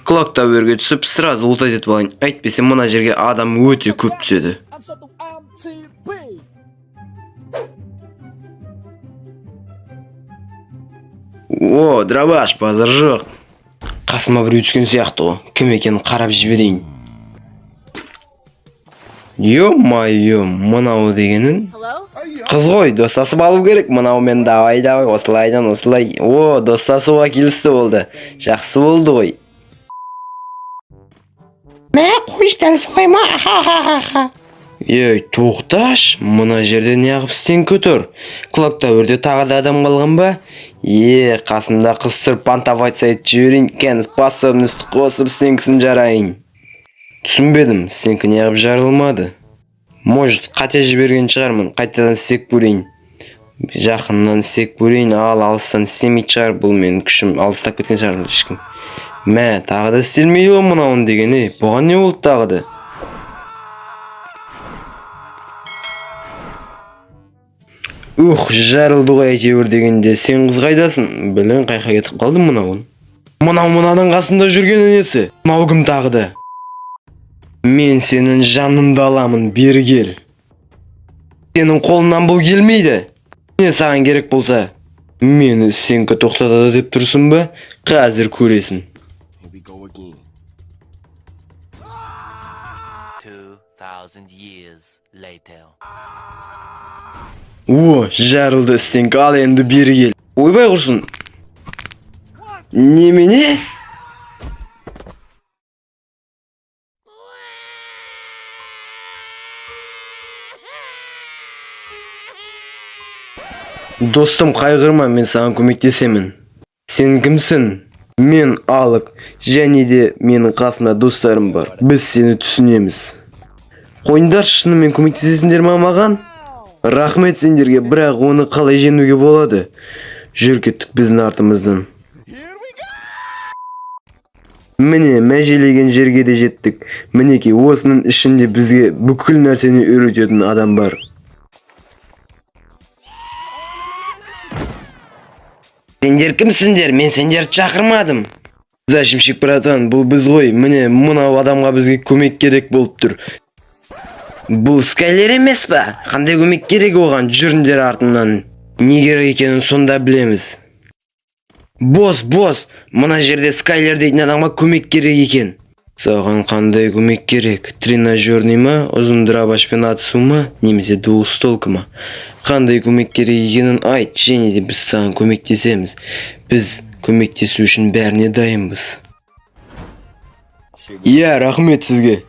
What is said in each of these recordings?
Клок Тауэрге түсіп, сразу лутать етіп алайын. Әйтпесе мына жерге адам өте көп түседі. I'm so MTV. О, дробаш, базар жоқ. Қасыма біреу түскен сияқты ғой. Кім екенін қарап жіберейін. Ё-моё, мынау дегенің Hello? қыз ғой, достасып алу керек мынаумен. Давай, давай, осылайдан осылай. О, достасуға келісті болды. Жақсы болды ғой. Мә, қойшы, дәл солай ма? Ха-ха-ха-ха. Ей, тоқташ, мына жерде неғып стенка тұр? Клок Тауэрде тағы да адам қалған ба? Е, қасымда қыз тұр, понтоваться етіп жіберейін. Кәні, способность қосып стенкісін жарайын. Түсінбедім, стенка неғып жарылмады? Может, қате жіберген шығармын, қайтадан істеп көрейін. Жақыннан істеп көрейін, ал алыстан істемейтін шығар, бұл менің күшім, алыстап кеткен шығар ешкім. Мә, тағы да істелмейді ғой мынауын деген, ей, бұған не болды тағы да? Ух, жарылды ғой әйтеуір дегенде. Сен, қыз, қайдасың? Білін, қайқа кетіп қалды мынауын? Мынау мынаның қасында жүрген несі? Мынау кім тағы да? Мен сенің жаныңды аламын, бері кел. Сенің қолыңнан бұл келмейді. Не саған керек болса? Мені стенка тоқтатады деп тұрсың ба? Қазір көресің. Here we go again. 2,000 years later. О, жарылды стенка, ал енді бері кел. Ойбай құрсын. Немене? Достым, қайғырма, мен саған көмектесемін. Сен кімсің? Мен Алық, және де менің қасымда достарым бар. Біз сені түсінеміз. Қойыңдаршы, шынымен көмектесесіңдер ма маған? Рахмет сендерге, бірақ оны қалай жеңуге болады? Жүр, кеттік біздің артымыздан. Міне, межелеген жерге де жеттік. Мінекей, осының ішінде бізге бүкіл нәрсені үйрететін адам бар. Сендер кімсіңдер? Мен сендерді шақырмадым. Зашимщик братан, бұл біз ғой. Міне, мынау адамға бізге көмек керек болып тұр. Бұл Скайлер емес па? Қандай көмек керек оған? Жүріңдер артымнан. Не керек екенін сонда білеміз. Босс, босс, мына жерде Скайлер дейтін адамға көмек керек екен. Саған қандай көмек керек? Тренажерный ма, ұзын дробашпен атысу ма, немесе двухстволка ма? Қандай көмек керек екенін айт, және де біз саған көмектесеміз. Біз көмектесу үшін бәріне дайынбыз. Иә, рахмет сізге.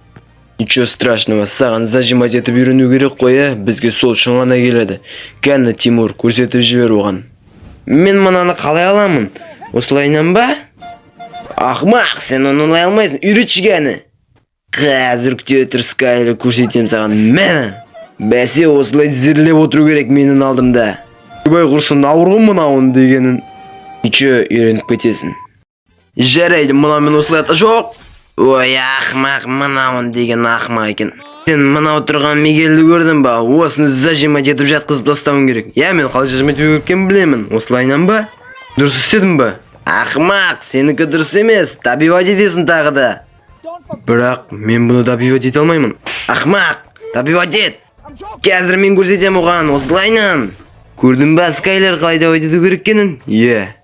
Ничего страшного, саған зажимать етіп үйрену керек қой, ә? Бізге сол үшін ғана келеді. Кәні, Тимур, көрсетіп жібер оған. Мен мынаны қалай аламын? Осылайынан ба? Ақымақ, сен оны олай алмайсың, үйретші кәні. Қазір, күте тұр, Скайлер, көрсетемін саған. Мә! Бәсе, осылай тізерлеп отыру керек менің алдымда. Ойбай құрсын, ауыр ғой мынауын дегенін. Ничего, үйреніп кетесің. Жарайды, мынаумен осылай жоқ. Ой, ақымақ, мынауын деген ақымақ екен. Сен мынау тұрған Мигельді көрдің ба? Осыны зажимать етіп жатқызып тастауың керек. Иә, мен қалай зажимать ету керек екенін білемін. Осылайынан ба? Дұрыс істедің ба? Ақымақ, сенікі дұрыс емес. Добивать етесің тағы да. Don't forget. Бірақ мен бұны добивать ете алмаймын. Ақымақ, добивать ет. I'm joking. Қазір мен көрсетемін оған, осылайынан. Көрдің ба, Скайлер, қалай добивать ету керек екенін? Иә.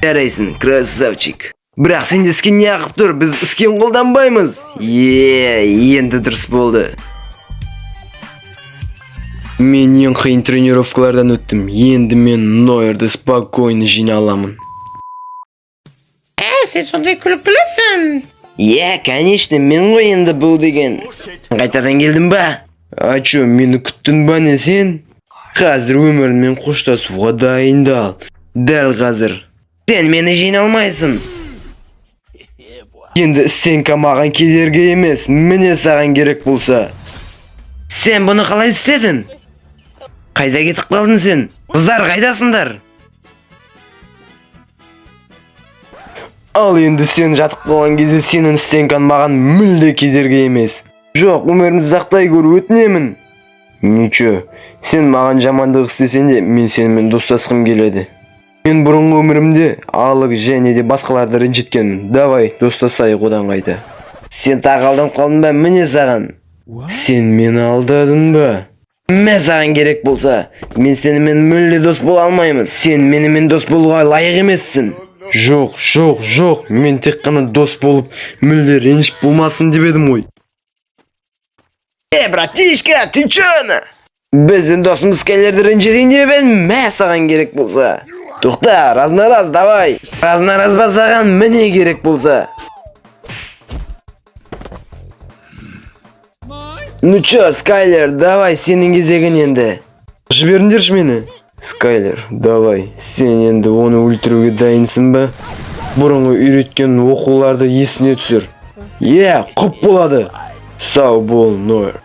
Жарайсың, красавчик. Бірақ сенде скин неғып тұр? Біз скин қолданбаймыз. Е, енді дұрыс болды. Мен ең қиын тренировкалардан өттім. Енді мен Нойерді спокойно жеңе аламын. Ә, сен сондай күлкілісің. Иә, конечно, мен ғой енді бұл деген. Қайтадан келдің ба? А чё, мені күттің ба, не сен? Қазір өміріңмен қоштасуға дайындал. Дәл қазір. Сен мені жеңе алмайсың. Енді стенка маған кедергі емес, міне саған керек болса. Сен бұны қалай істедің? Қайда кетіп қалдың сен? Қыздар, қайдасыңдар? Ал енді сен жатып қалған кезде сенің стенкаң маған мүлде кедергі емес. Жоқ, өмірімді сақтай көр, өтінемін. Ничего, сен маған жамандық істесең де, мен сенімен достасқым келеді. Мен бұрынғы өмірімде Алик және де басқаларды ренжіткенмін. Давай, достасайық одан қайта. Сен тағы алданып қалдың ба? Міне саған. Сен мені алдадың ба? Мә саған керек болса, мен сенімен мүлде дос бола алмаймын. Сен менімен дос болуға лайық емессің. Жоқ, жоқ, жоқ, мен тек қана дос болып, мүлде реніш болмасын деп едім ғой. Э, братишка, ты чё на? Біздің досымыз Скайлерді ренжітейін деп едім, мә саған керек болса. Тоқта, раз на раз, давай. Раз на раз ба саған, міне керек болса. Ну чё, Скайлер, давай сенің кезегің енді. Жіберіңдерші мені. Скайлер, давай, сен енді оны өлтіруге дайынсың ба? Бұрынғы үйреткен оқуларды есіне түсір. Иә, құп болады. Сау бол, Нойер.